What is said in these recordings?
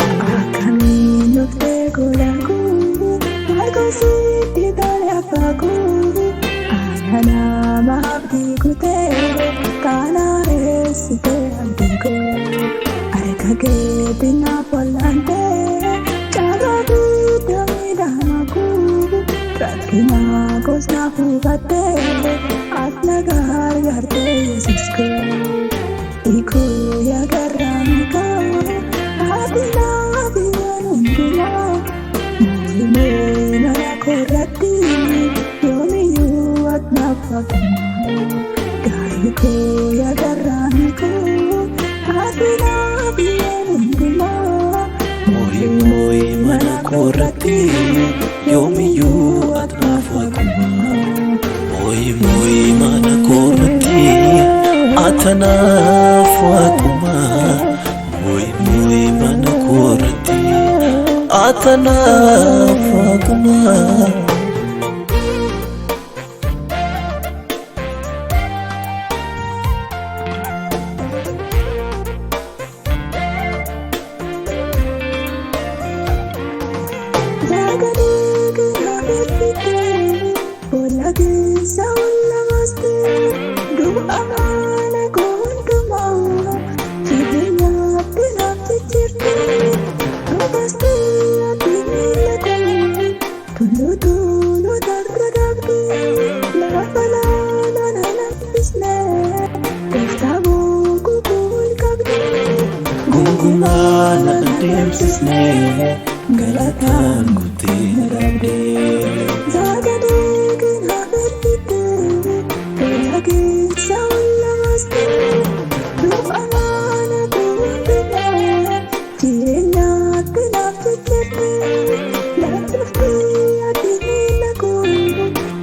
Akkamiin dhuftee gola koo, maal goositti tole abbaa koo? Ana nama abdii kutee, kana eessitee abdii koo. Harka keetiin naaf wal'aantee, carraa guddaa miidhama koo. Rakkina koos naaf hubattee, as na gargaartee Yesuus koo. Ikoo yaa garraamii koo, ati naaf waan hundumaa. Moo'imee mana koorratti, yoomiyyuu ati naaf hafuma. Gaarii koo yaa garraamii koo, ati naaf waan hundumaa. Mooyi mooyi mana koorratti, yoomiyyuu ati naaf waaquma. Mooyi mooyi mana koorratti, ati naaf waaquma. Mooyi mooyi mana koorratti, ati naaf waaquma. Sagalee kee eebbitee, boolla keessa ol baastee, du'a mana koo hundumaa jireenyaatti naaf jijjiirtee, dhugaastee ati miila koo tulluu tulluu tarra dhaabdee, lafa laala na lambisnee, gooftaa boqoo ol qabdee. Gungumaa na adeemsisnee, galataan guuttee na dhabdee. Sagalee kee eebbitee, boolla keessa ol baastee, du'a mana koo hundumaa jireenyaatti naaf jijjiirtee, lallaftee ati miila koo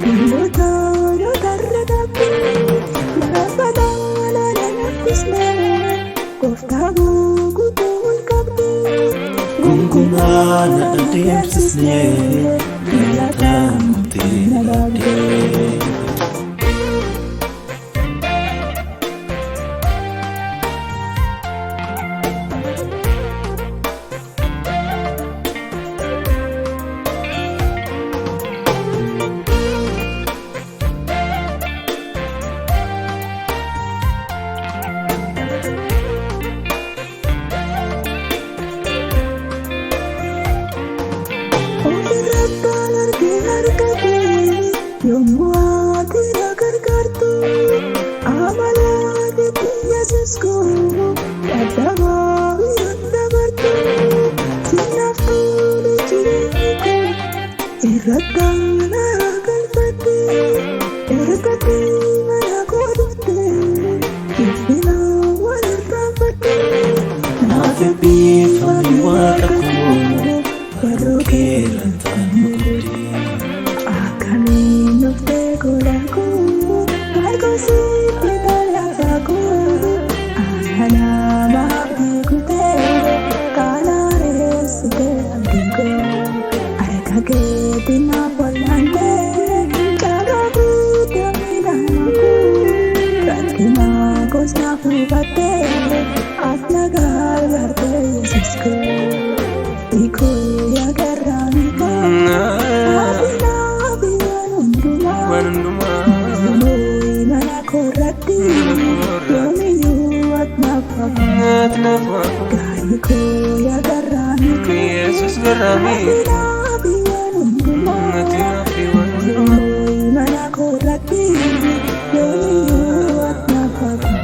tulluu tulluu tarra dhaabdee, lafa laala na lambisnee, gooftaa boqoo ol qabdee. Gungumaa na adeemsisnee, galataan guuttee na dhabdee. Ofirrattaan argee harka kee yommuu ati na gargaartu, amala keetti Yesuus koo dadhabaa hin dabartu. Sinaaf tole jireenyi koo irrattaan na galfatte, ergatti mana koo dhufte ulfina wal irraanfatte. Naaf eebbifami waaqa koo, barruu keerrataan nu guddee. Akkamiin dhuftee gola koo, maal goositti tole abbaa koo? Ana nama abdii kutee, kana eessitee abdii koo. Harka keetiin naaf wal'aantee, carraa guddaa miidhama koo. Rakkina koos naaf hubattee, as na gargaartee Yesuus koo. Ikoo yaa garraamii koo, ati naaf waan hundumaa. Waan hundumaa. Moo'imee mana koorratti, yoomiyyuu ati naaf hafuma. Ati naaf waaquma. Gaarii koo yaa garraamii koo, Yesuus garraamii. ati naaf waan hundumaa. Ati naaf waan hundumaa. Moo'imee mana koorratti, yoomiyyuu ati naaf hafuma.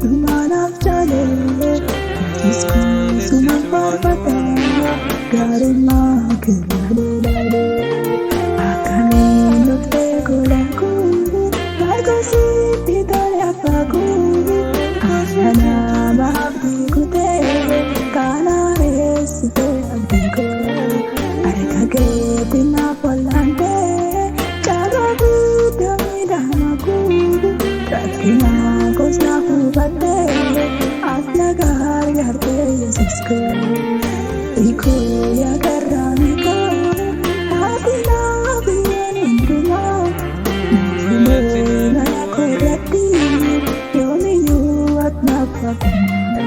hundumaa naaf caalee Yesuus koo suman faarfadha gaarummaa kee laalee laalee. Akkamiin dhuftee gola koo maaltu sitti tole abbaa koo ana nama abdii kutee kana eessitee abdii koo harka keetiin naaf wal'aantee caalaa guddaa miidhama koo rakkina koos naaf hubattee as na gargaartee Yesuus koo. Ikoo yaa garraamii koo ati naaf waan hundumaa mana koorratti yoomiyyuu ati naaf hafuma.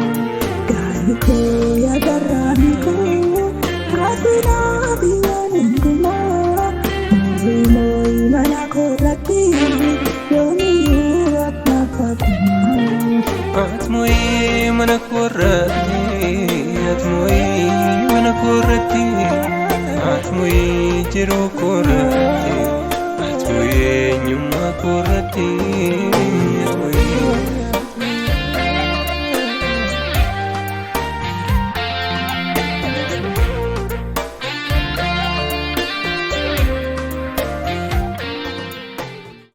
Gaarii koo yaa garraamii koo ati naaf waan hundumaa mana koorratti yoomiyyuu ati naaf hafuma. Atmooyee mana koorratti, atmooyee mana koorratti, atmooyee jiruu koorratti, atmooyee eenyummaa koorratti.